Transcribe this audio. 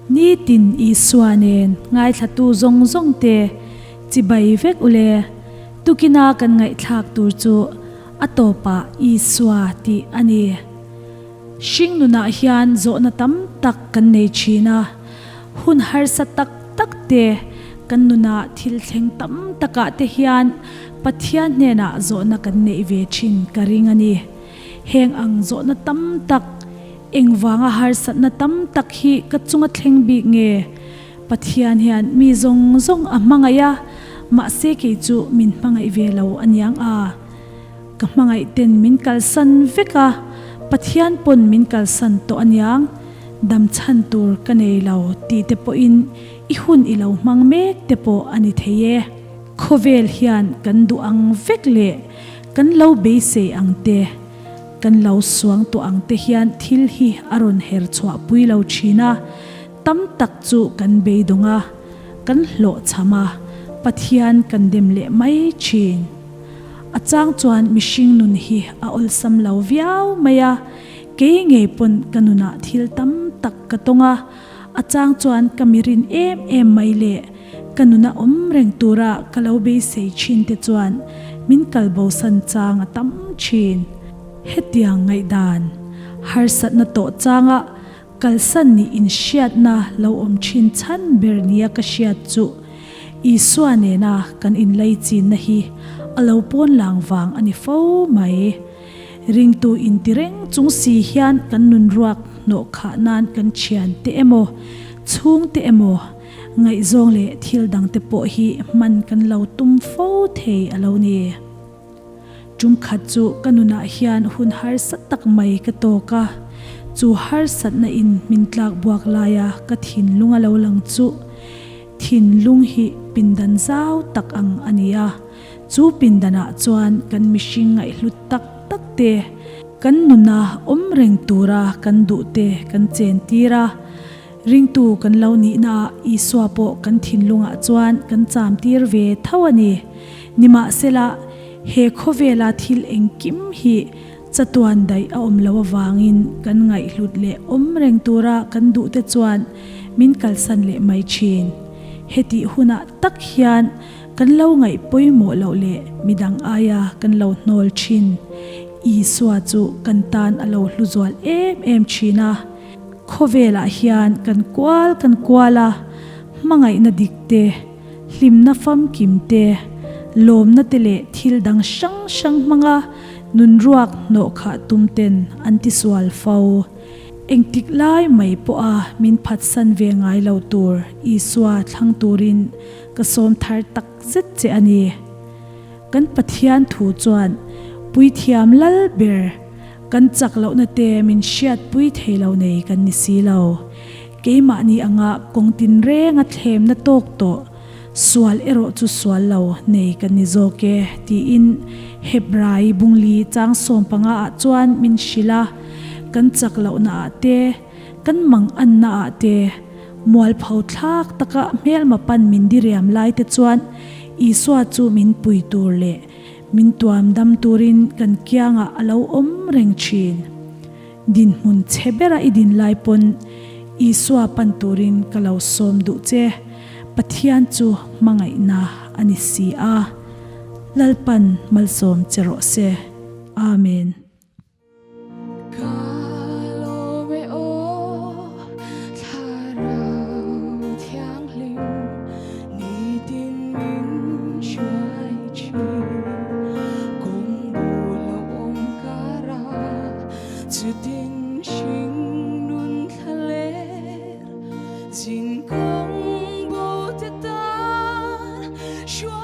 Nitin Isua nen ngaithlatu zawng zawng te chibai vek ule. Tukina kan ngaihthlak tur chu a tawpah Isua tih a ni. Hring nunah hian zawhna tam tak kan nei thin a, hun harsa tak tak te kan nunah thil thleng tam takah te hian Pathian hnenah zawhna kan neih ve thin ka ring a ni. Heng ang zawhna tam tak, engvanga harsatna tam tak hi ka chunga thleng bik nge? Pathian hian mi zawng zawng a hmangaih a, mahse kei chu min hmangaih ve lo aniang a. Ka hmangaih ten min kalsan vek a, Pathian pawn min kalsan tawh aniang, dam chhan tur ka nei lo tih te pawhin i hun i lo hmang mek te pawh a ni thei e. Khawvel hian kan duh ang vek leh kan lo beisei ang te, kan lo suang tawh ang te hian thil hi a rawn her chhuah pui lo thin a, tam tak chu kan beidawng a, kan hlawhchham a, Pathian kan dem leh mai thin. A chang chuan mihring nun hi a awlsam lo viau mai a, kei ngei pawn ka nunah thil tam tak ka tawng a, a chang chuan ka mirin em em mai leh ka nuna awm reng tura ka lo beisei thin te chuan min kalbosan chang a tam thin. Hetiang ngaihdan harsatna tawh changa kalsan nih inhriatna lo awm thin chhan ber nia ka hriat chu Isua nena kan inlaichinna hi a lo pawn lang vang a ni fo mai. Ringtu inti reng chung si hian kan nun ruak hnawh khah nan kan thian te emaw, chhung te emaw, ngaihzawng leh thil dang te pawh hi hman kan lo tum fo thei a lo ni. Tum khat chu ka nunah hian hun harsa tak mai ka tawk a, chu harsatna in min tlak buak laia ka thinlung a lo lang chu thinlung hi pindan zau tak ang a ni a, chu pindanah chuan kan mihring ngaihhlut tak tak te, kan nuna awm reng tura kan duh te kan chen tir a, ringtu kan lo nihnaah Isua pawh kan thinlungah chuan kan cham tir ve tho a ni. Nimahsela, he khawvela thil engkim hi chatuan daih a awm lo avangin kan ngaihhlut leh awm reng tura kan duhte chuan min kalsan leh mai thin. Hetih hunah tak hian kan lo ngaih pawimawh loh leh midang aia kan lo hnawl thin. Isua chu kan tan a lo hlu zual em em thin a. Khawvelah hian kan kual kan kual a, hmangaihna dik te, Hlimna famkim te, lawmna te leh thil dang hrang hrang hmanga nun ruak hnawh khah tum ten an ti sual fo. Engtik lai mai pawha min phatsan ve ngai lo tur Isua thlang turin ka sawm thar tak zet che a ni. Kan Pathian thu chuan Puithiam lal ber kan chak lohna te min hriatpui thei lo nei kan ni si lo. Keimahni anga kawng tinrenga thlemna tawk tawh, sual erawh chu sual lo nei kan ni zawk e, tiin Hebrai bungli chang 15 ah chuan min hrilh a, kan chak lohna ah te, kan mang anna ah te, mualpho thlak taka hmelma pan min diriam lai te chuan Isua chu min pui tur leh min tuam dam turin kan kiangah a lo awm reng thin. Dinhmun chhe bera i din lai pawn Isua pan turin ka lo sawm duh che, Pathian chu hmangaihna a ni si a. Lalpan malsawm che rawh se. Amen. Ka lawm e aw, Thlarau Thianghlim, nitin min hruai thin. Kawng bul a awm kar a, Chutin hring nun thla ler, zin kawng bo te tan hruai.